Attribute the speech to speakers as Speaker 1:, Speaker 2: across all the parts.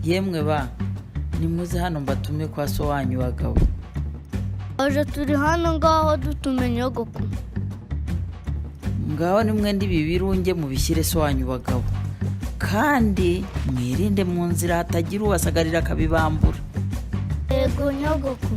Speaker 1: Yemwe ba, nimuze hano mbatume kwa so wanyu bagabo.
Speaker 2: Aje turi hano ngaho dutume nyogoku.
Speaker 1: Ngaho nimwende ibi birunge mubishyire so wanyu bagabo, kandi mwirinde mu nzira hatagira ubasagarira akabibambura.
Speaker 2: Yego nyogoku.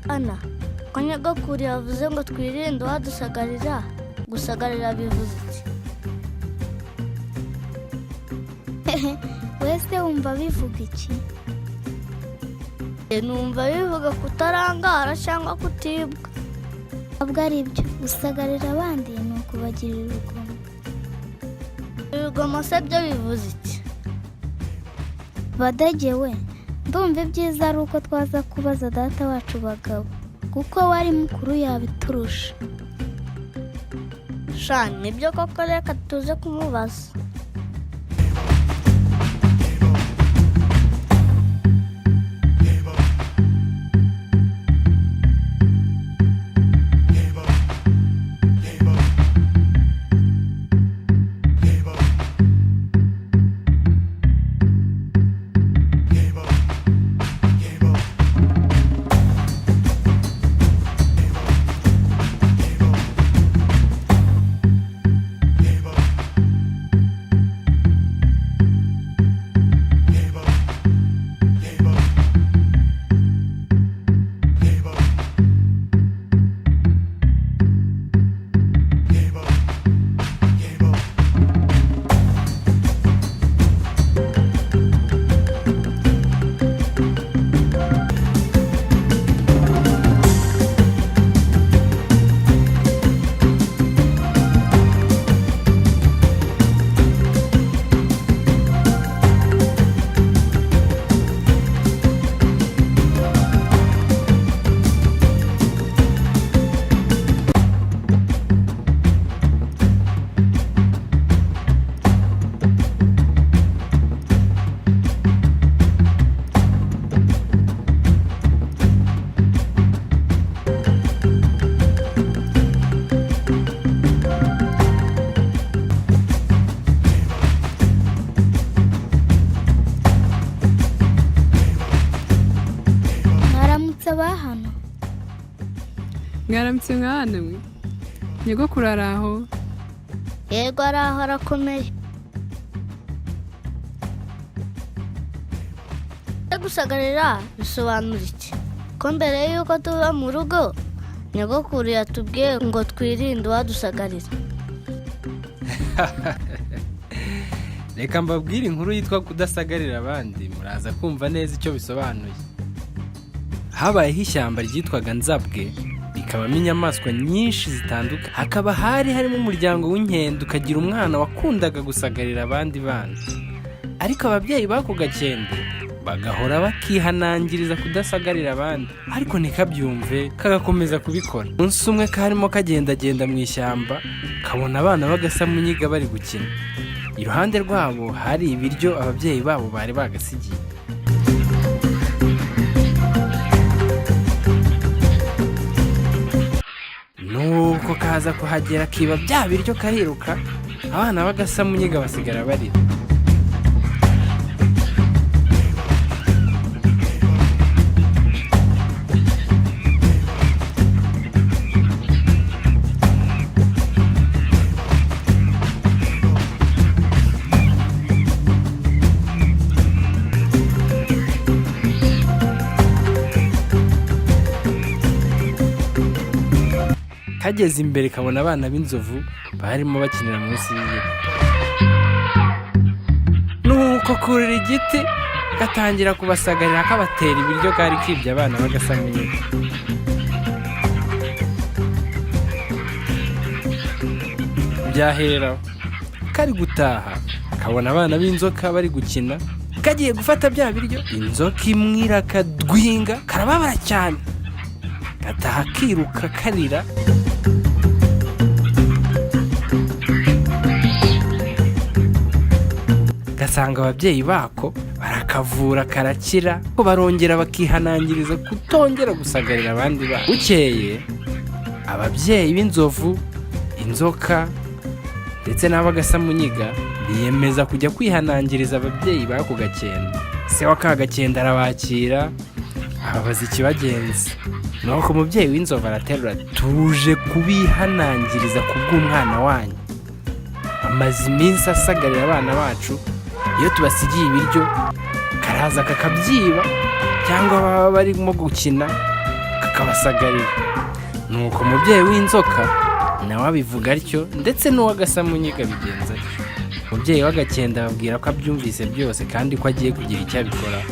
Speaker 2: Ana, ko nyogokuru yavuze ngo twirinde uwadusagarira, gusagarira bivuze iki?
Speaker 3: Wese wumva bivuga iki?
Speaker 2: Numva bivuga kutarangara cyangwa kutibwa.
Speaker 3: Ntabwo ari byo. Gusagarira abandi ni ukubagirira urugomo.
Speaker 2: Urugomo se byo bivuze iki?
Speaker 3: Badage we, ndumva ibyiza ari uko twaza kubaza data wacu Bagabo, kuko we ari mukuru yabiturusha.
Speaker 2: Sha, nibyo koko, reka tuze kumubaza.
Speaker 3: Mwaramutse abahano.
Speaker 4: Mwaramutse mwana mwe, nyogokuru ari aho?
Speaker 2: Yego, araho arakomeye. Gusagarira bisobanura iki? Ko mbere y'uko tuva mu rugo nyogokuru yatubwiye ngo twirinde uwadusagarira.
Speaker 5: Reka mbabwire inkuru yitwa kudasagarira abandi, muraza kumva neza icyo bisobanuye. Habayeho ishyamba ryitwaga Nzabwe, rikabamo inyamaswa nyinshi zitandukanye. Hakaba hari harimo umuryango w'inkende ukagira umwana wakundaga gusagarira abandi bana, ariko ababyeyi b'ako gakende bagahora bakihanangiriza kudasagarira abandi, ariko ntikabyumve, kagakomeza kubikora. Umunsi umwe karimo kagendagenda mu ishyamba, kabona abana b'agasamunyiga bari gukina. Iruhande rwabo hari ibiryo ababyeyi babo bari bagasigiye. Nuko kaza kuhagera kiba bya biryo kariruka, abana b'agasamunyiga basigara barira. Kageze imbere kabona abana b'inzovu barimo bakinira munsi y'igiti. Nuko kurira igiti, Gatangira kubasagarira, kabatera ibiryo kari kibye abana b'agasamunyiga. Byahera kari gutaha, kabona abana b'inzoka bari gukina. Kagiye gufata bya biryo, inzoka imwe irakadwinga, karababara cyane, gataha kiruka karira. Gasanga ababyeyi bako barakavura, karakira, ko barongera bakihanangiriza kutongera gusagarira abandi bana. Bukeye ababyeyi b'inzovu, inzoka ndetse n'ab'agasamunyiga biyemeza kujya kwihanangiriza ababyeyi b'ako gakende. Se wa ka gakende arabakira, ababaza ikibagenza. Nuko umubyeyi w'inzovu araterura ati, "Tuje kubihanangiriza ku bw'umwana wanyu. Amaze iminsi asagarira abana bacu. Iyo tubasigiye ibiryo karaza kakabyiba, cyangwa baba barimo gukina kakabasagarira." Nuko umubyeyi w'inzoka nawe abivuga atyo, ndetse n'uw'agasamunyiga abigenza atyo. Umubyeyi w'agakende ababwira ko abyumvise byose kandi ko agiye kugira icyo abikoraho.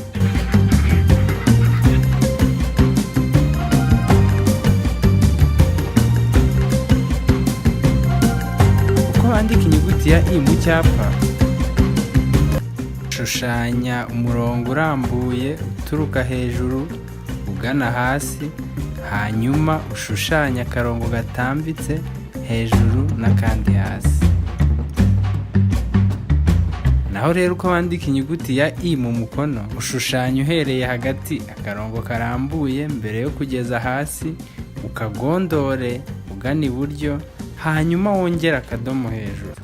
Speaker 5: Uko bandika inyuguti ya i mu cyapa: shushanya umurongo urambuye uturuka hejuru ugana hasi, hanyuma ushushanye akarongo gatambitse hejuru n'akandi hasi. Naho rero uko wandika inyuguti ya i mu mukono: ushushanya uhereye hagati akarongo karambuye mbere yo kugeza hasi, ukagondore ugana iburyo, hanyuma wongere akadomo hejuru.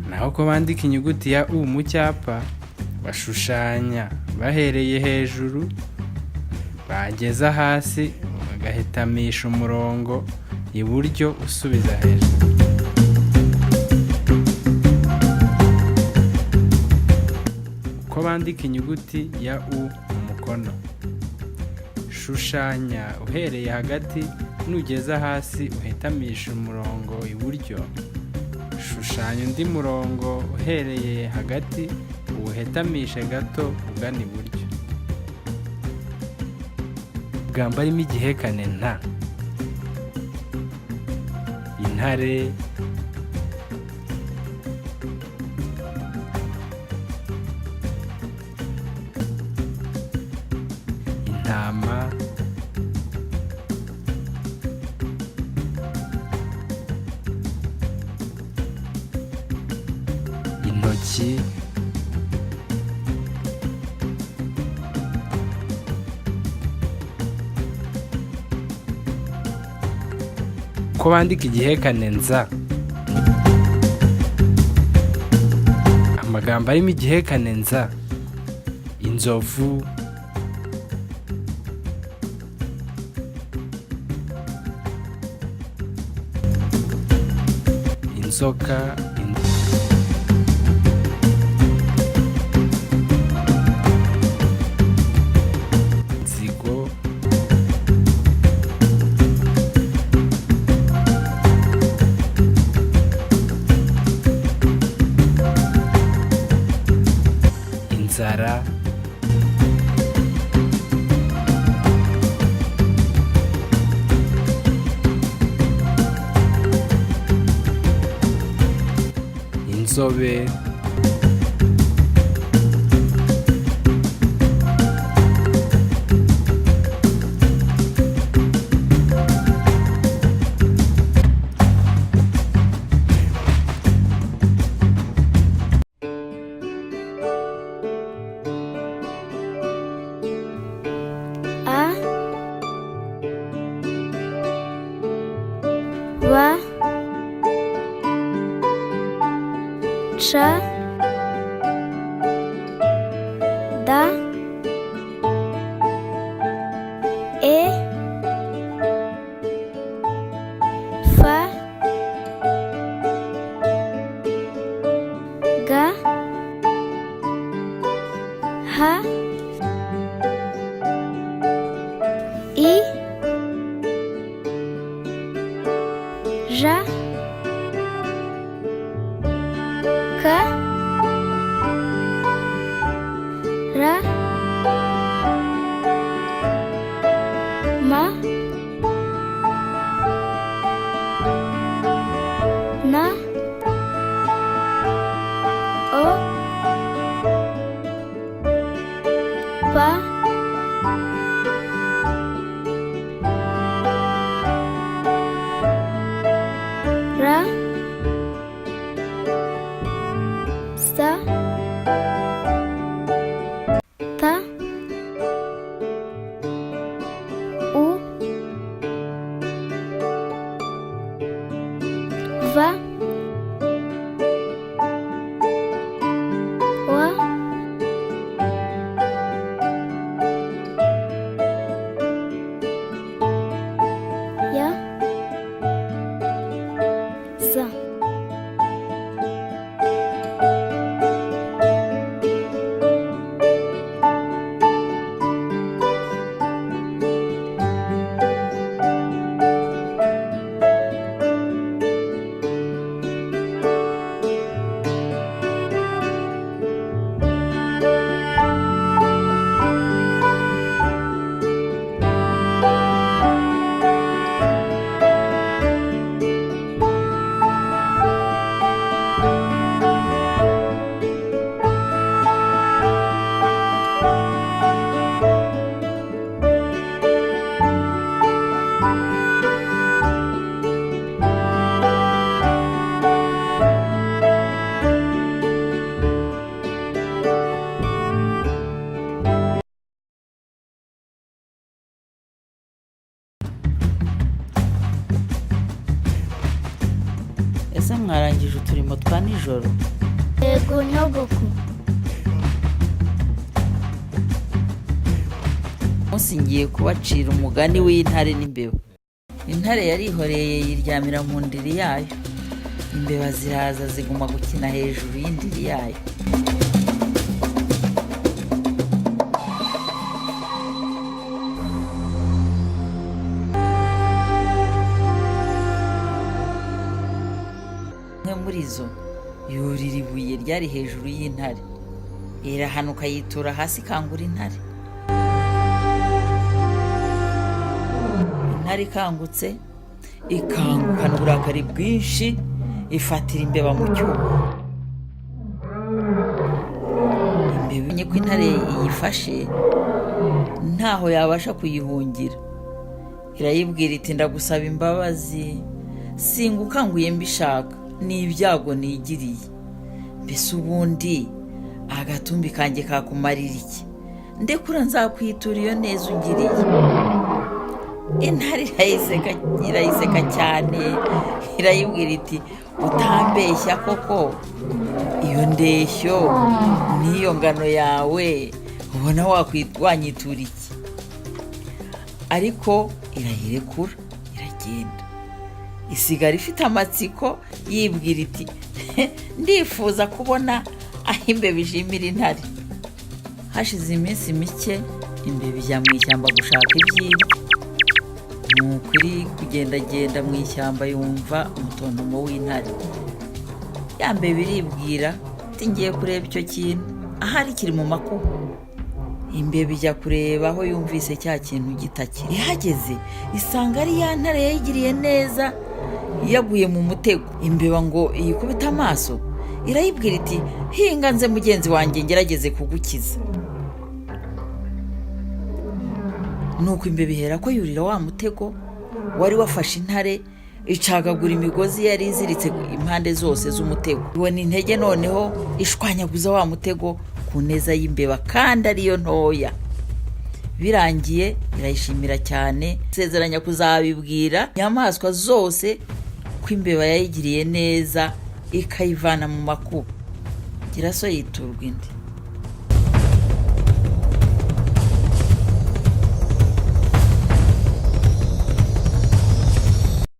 Speaker 5: Naho uko bandika inyuguti ya u mu cyapa: bashushanya bahereye hejuru, bageza hasi bagahitamisha umurongo iburyo usubiza hejuru. Uko bandika inyuguti ya u mu mukono: shushanya uhereye hagati, nugeza hasi uhitamisha umurongo iburyo. Shushanya undi murongo uhereye hagati, uwuhetamishe gato ugana iburyo. Amagambo arimo igihekane nta: intare, intama, intoki. Uko bandika igihekane nza: amagambo arimo igihekane nza: inzovu, inzoka, inzigo. Inzara. Inzobe.
Speaker 3: A, B, C, D, E, F, G, H, I, J, K, R. P, R, S, T, U, V, W, Y, Z.
Speaker 1: Ese mwarangije uturimo twa nijoro?
Speaker 2: Yego nyogoku.
Speaker 1: Munsi ngiye kubacira umugani w'intare n'imbeba. Intare yarihoreye yiryamira mu ndiri yayo, imbeba ziraza ziguma gukina hejuru y'indiri yayo. Imwe muri zo yurira ibuye ryari hejuru y'intare, irahanuka yitura hasi ikangura intare. Intare ikangutse ikangukana uburakari bwinshi, ifatira imbeba mu cyuho. Imbeba imenye ko intare iyifashe ntaho yabasha kuyihungira, irayibwira iti: "Ndagusaba imbabazi, singukanguye mbishaka, ni ibyago nigiriye. Mbese ubundi agatumbi kanjye kakumarira iki? Ndekura nzakwitura iyo neza ungiriye." Intare irayiseka, irayiseka cyane, irayibwira iti: "Utambeshya koko, iyo ndeshyo n'iyo ngano yawe ubona wanyitura iki?" Ariko irayirekura iragenda, isigara ifite amatsiko, yibwira iti: "Ndifuza kubona aho imbeba ishimira intare." Hashize iminsi mike imbeba ijya mu ishyamba gushaka ibyiza. Nuko iri kugendagenda mu ishyamba yumva umutontomo w'intare. Ya mbeba iribwira iti: "Ngiye kureba icyo kintu, ahari kiri mu makuba." Imbeba ijya kureba aho yumvise cya kintu gitakira. Ihageze isanga ari ya ntare yayigiriye neza yaguye mu mutego. Imbeba ngo iyikubite amaso, irayibwira iti: "Hinga nze mugenzi wanjye ngerageze kugukiza." Nuko imbeba ihera ko yurira wa mutego wari wafashe intare, icagagura imigozi yari iziritse impande zose z'umutego, ibona intege, noneho ishwanyaguza wa mutego ku neza y'imbeba kandi ariyo ntoya. Birangiye irayishimira cyane, isezeranya kuzabibwira inyamaswa zose ko imbeba yayigiriye neza ikayivana mu makuba. Gira so yiturwa indi.